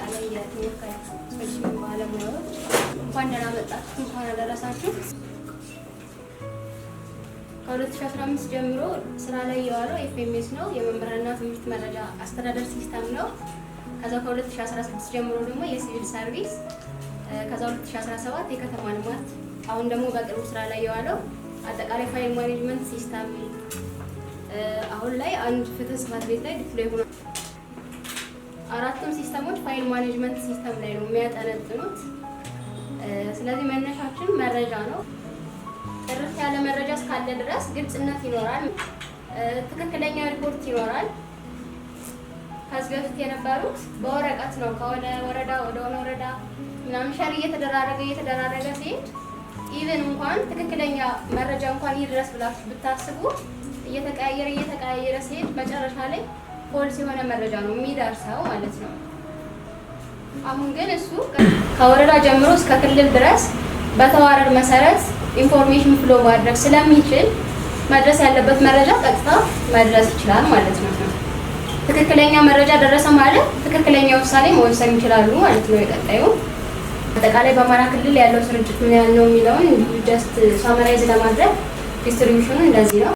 አጠቃላይ የትምህርት ባለሙያዎች እንኳን ደህና መጣችሁ፣ እንኳን አደረሳችሁ። ከ2015 ጀምሮ ስራ ላይ የዋለው FMS ነው፣ የመምህራንና ትምህርት መረጃ አስተዳደር system ነው። ከዛ ከ2016 ጀምሮ ደግሞ የሲቪል ሰርቪስ፣ ከዛ 2017 የከተማ ልማት፣ አሁን ደግሞ በቅርቡ ስራ ላይ የዋለው አጠቃላይ file management system አሁን ላይ አንድ ፍትህ ጽሕፈት ቤት ላይ deploy ሆኗል። አራቱም system ኦች file management system ላይ ነው የሚያጠነጥኑት። ስለዚህ መነሻችን መረጃ ነው። ጥርት ያለ መረጃ እስካለ ድረስ ግልጽነት ይኖራል፣ ትክክለኛ ሪፖርት ይኖራል። ከዚህ በፊት የነበሩት በወረቀት ነው፣ ከሆነ ወረዳ ወደ ሆነ ወረዳ ምናምን share እየተደራረገ እየተደራረገ ሲሄድ even እንኳን ትክክለኛ መረጃ እንኳን ይድረስ ብላችሁ ብታስቡ እየተቀያየረ እየተቀያየረ ሲሄድ መጨረሻ ላይ false የሆነ መረጃ ነው የሚደርሰው ማለት ነው። አሁን ግን እሱ ከወረዳ ጀምሮ እስከ ክልል ድረስ በተዋረድ መሰረት information flow ማድረግ ስለሚችል መድረስ ያለበት መረጃ ቀጥታ መድረስ ይችላል ማለት ነው። ትክክለኛ መረጃ ደረሰ ማለት ትክክለኛ ውሳኔ መወሰን ይችላሉ ማለት ነው። የቀጣዩ አጠቃላይ በአማራ ክልል ያለው ስርጭት ምን ያህል ነው የሚለውን እንዲሁ just summarize ለማድረግ distribution ኑ እንደዚህ ነው።